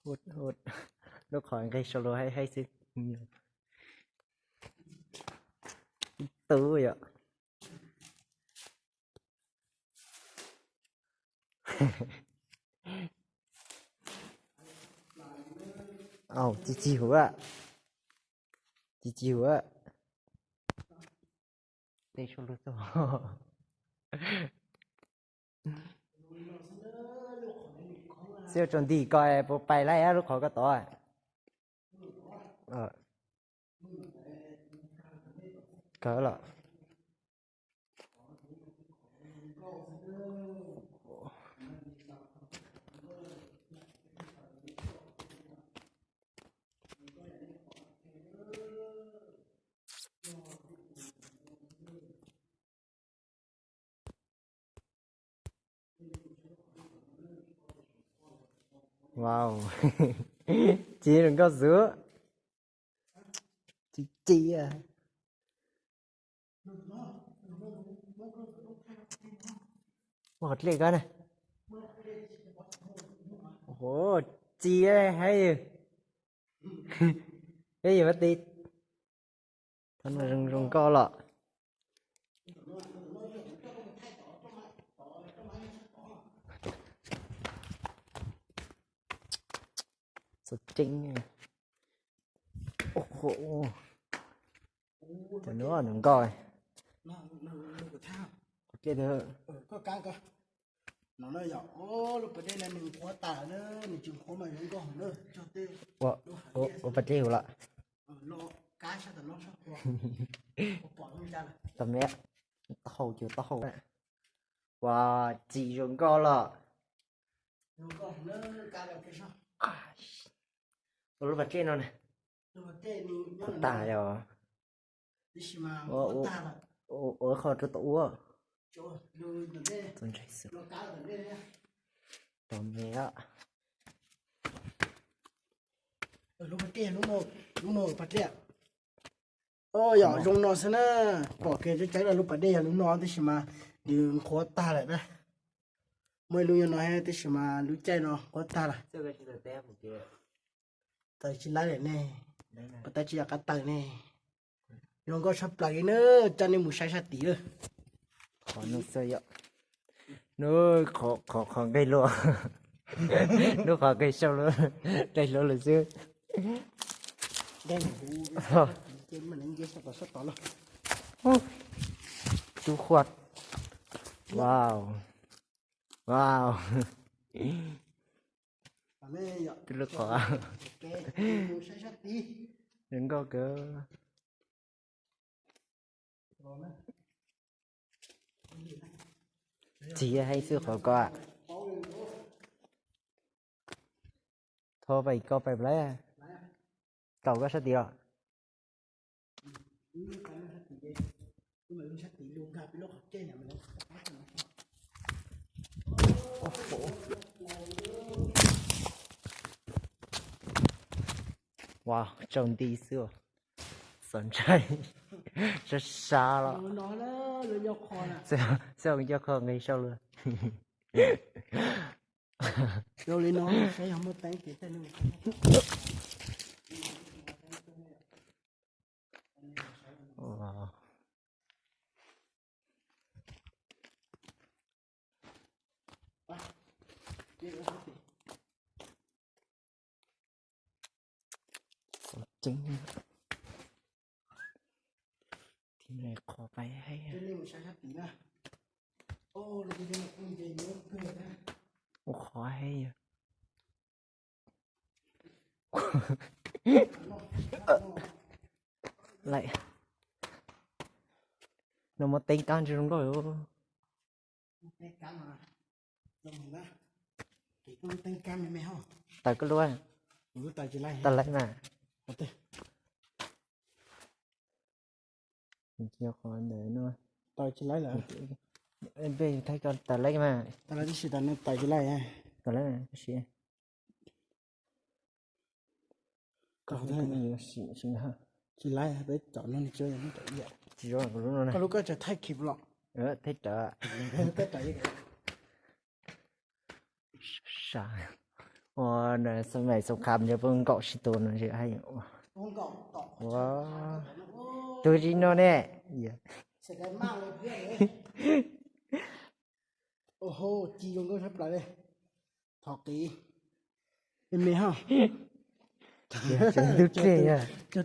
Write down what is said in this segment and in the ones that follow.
Ua, ua, lub qhov nqeg sau lus haib haib xwb. Ib tug yom. Au, ci ci huv, ci ci huv. Tej sau lus txog. Xib tsaus nti ko puas pais laij lub qhov ko tod. Kawg los. Wow, ci zoo nkauj xwb. Ci ci. Muaj qhov dlej ko na. Ci haib, peb yog vaj ti. Thaum no zoo zoo nkauj los. Txog ceeb. Cov nub nws nkauj. Qhov dlej, no yog lub pas dej no nws qhuav tas na, nws tsis qhuav mas zoo nkauj na, cog tej ua pas dlej huv los. Tau me, taub hau cuag taub hau. Ua, ci zoo nkauj los. Ua lub pas dlej no na. Qhuav tas yog. Ua, ua qhov rau tom ua. Txaus ntshai xwb. Tau me. Lub pas dlej, lub no pas dlej. Yog zoo no xwb na. Pom kev tseeb tseeb los lub pas dej yog lub no tab sis mas nws qhuav tag lawm na. Muaj ib lub nyob no thiab tab sis mas lub caij no qhuav tag lawm. Taws tsis laib lawm ne. Pas tas tsis yog qab taws ne. Zoo nkauj tshaj plaws li na, coj nej mus saib sab tid lawm. Qhov no xwb yom. Nub qhov, qhov, qhov nqeg luaj. Nub qhov nqeg sau lus, nqeg luaj lawm xwb. Cub huaj. Wow. Wow. Twb lub qhov zoo nkauj kawg. Txiv haib xwb qhov ko. Thov pais ko pais plab. Kaum koj sab tid los. Wow, tsaus nti xwb. Txaus ntshai. Sab sab los. Xwb ncauj kho nqi sau lus. Txaus ntshai. Qhov pais heev. Ua qhov heev. Lawm. No muaj teeb kab ntshe zoo nkauj. Taws koj lub. Taws laib mas. Qhov ntawd no. Peb thaij koj taws laib mas. Taws laib tab sis taws no taws tsis laib. Taws laib mas tab sis. Tsis laib, peb cov no tsis zoo. Koj lub koj tseem thaij khib los. Thaij rawv. Sab. Ua, xab maim xoo kham ntshe puab nkaum sib tua no ntshe haj yam ua. Ua, tus tsis no ne. Ci zoo nkauj sab plaws li. Thov qiv. Me me ho. Tus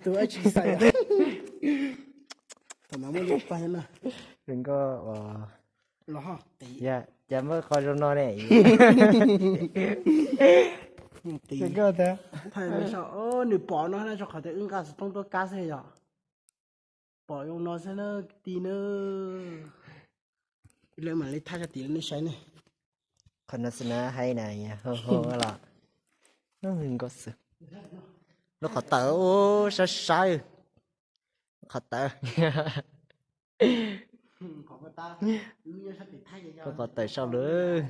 tus exercise. Thaum no muaj lub pag no. Zoo nkauj. Los ho qiv. Cas muaj qhov zoo no ne. Qiv. Nws pom no na, rau qhov tias wb nqa xov tooj tuaj kab xwb yom. Pom zoo no xwb na kwv tij na. Lawv mam li thaij sab tid rau nej saib ne. Qhov no xwb na, hais na, ho ho los. Nkauj xwb. Lub qhov tawm sab sab. Qhov tawm. Lub qhov tawm sau lawm.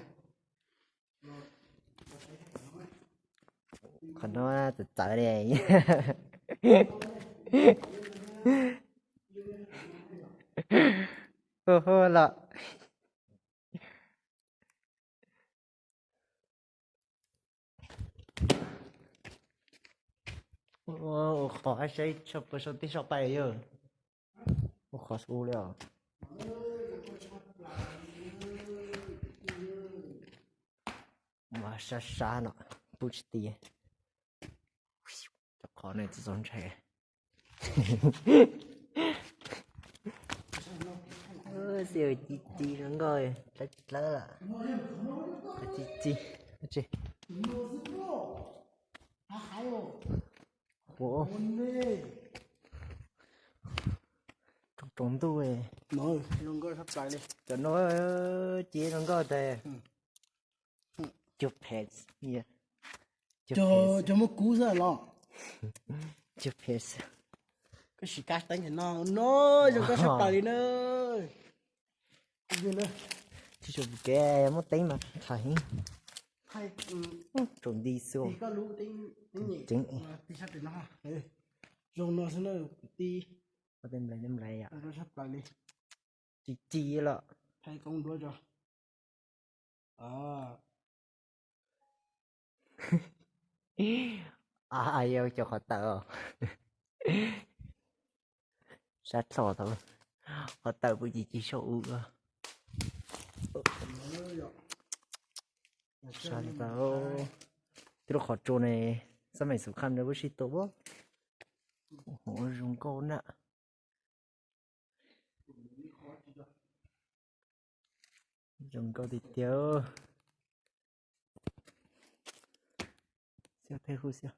Qhov no txawv txawv li. Hu hu los. Ua qhov saib puas sau tib sau pais yog. Ua qhov u li os. Mas sab sab no, pub tsis ti. Cov qhov ne txaus ntshai. Xi ci ci zoo nkauj, dlawb dlawb lawm. Ci ci. Tsaus ntuj. Cov no ci zoo nkauj tas. Cuag pes. Cov muaj kub xwb los. Cuag pes. Koj sim kab teeb no no, zoo nkauj sab plaws li na. Tsis tshua pus kev, muab teeb mas qhov heev. Tsaus nti xwb. Ceev. Zoo no xwb na kwv tij. Tej nplai tej nplai yom. Sab plaws li. Ci ci lawm. Yog cov qhov tawm os. Sab tlo tau, qhov tawm pub ci ci sau u. Sab tau. Tib lub qhov tsua ne, xab maim xus kham nws pub sib tua. Zoo nkauj na. Zoo nkauj tiag tiag. Xyov tej hu xyov.